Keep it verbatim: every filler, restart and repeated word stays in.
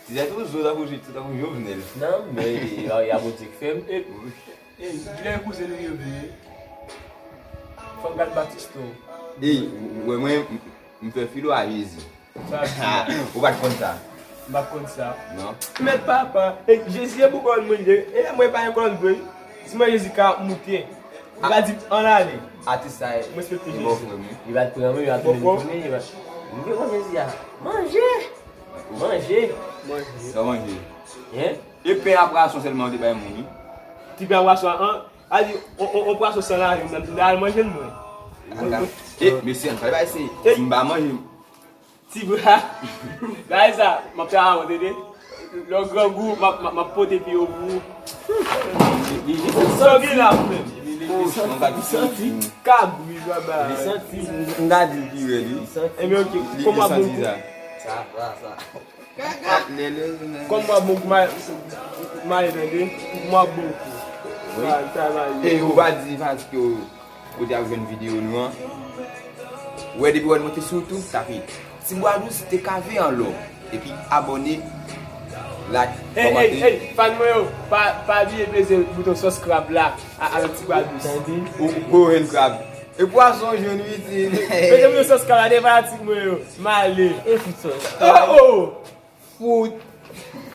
Tizè toujou tankou Jit, tankou Jovenel. Non, men e, e, e a Bondye k fè m. E, e, kilè kouzen nou yo vle? Fò m gad Batisto. Ey, ou wè mwen, m, m fè filo a Jezi. Sa di. Ou pa t konn sa? M pa t konn sa. Non. Mèt papa, e, Jezi e pou kòlòn mwen, e, e mwen pa yon kòlòn vre. Si mwen Jezi ka moute. Li pa di ann ale. Atis sa e, mwen respekte Jezi. Li pa t pran mwen, li pa t tounen tounen, li pa. M te konn Jezi a. Manje! Manje! Manje. Sa manje. Hein? E pen a pwason sèlman yo te bay moun, wi. Ti pen a pwason an, a di, on, on, on pwason san lajan, m, m, m al manje l mwen. E, mesye, an fè bay se, si m pa manje. Ti bra. Gade sa, m ap fè a ou tande. Lè w grangou, m ap, m ap, m ap pote pi yo pou ou. Li, li, li santi la menm. Li, li, li santi, li santi. Kabri, baba. Li santi. M ta di l pi rèd, wi. Li santi. Ebyen, ok. Li, kòman li santi bon sa. Sa, sa, sa. Kòm mwen bon kou, mwen tande, mwen bon kou. Wi. Sa, sa, sa. E ou pa di paske ou, ou te ap jwenn videyo nou an. Ou wè depi wè nou te sou YouTube, tape Ti Bwa Dous T K V an lò. Epi abòne, like, kòmante. Ey, ey, ey, fan mwen yo, pa, pa bliye peze bouton subscribe la a, avèk Ti Bwa Dous. Ou, ou, ou, crab. E pwason jwenn wi ti. Peze bouton subscribe la, te fanatik mwen yo. M ale. E fout sa. Oh, oh! Fout.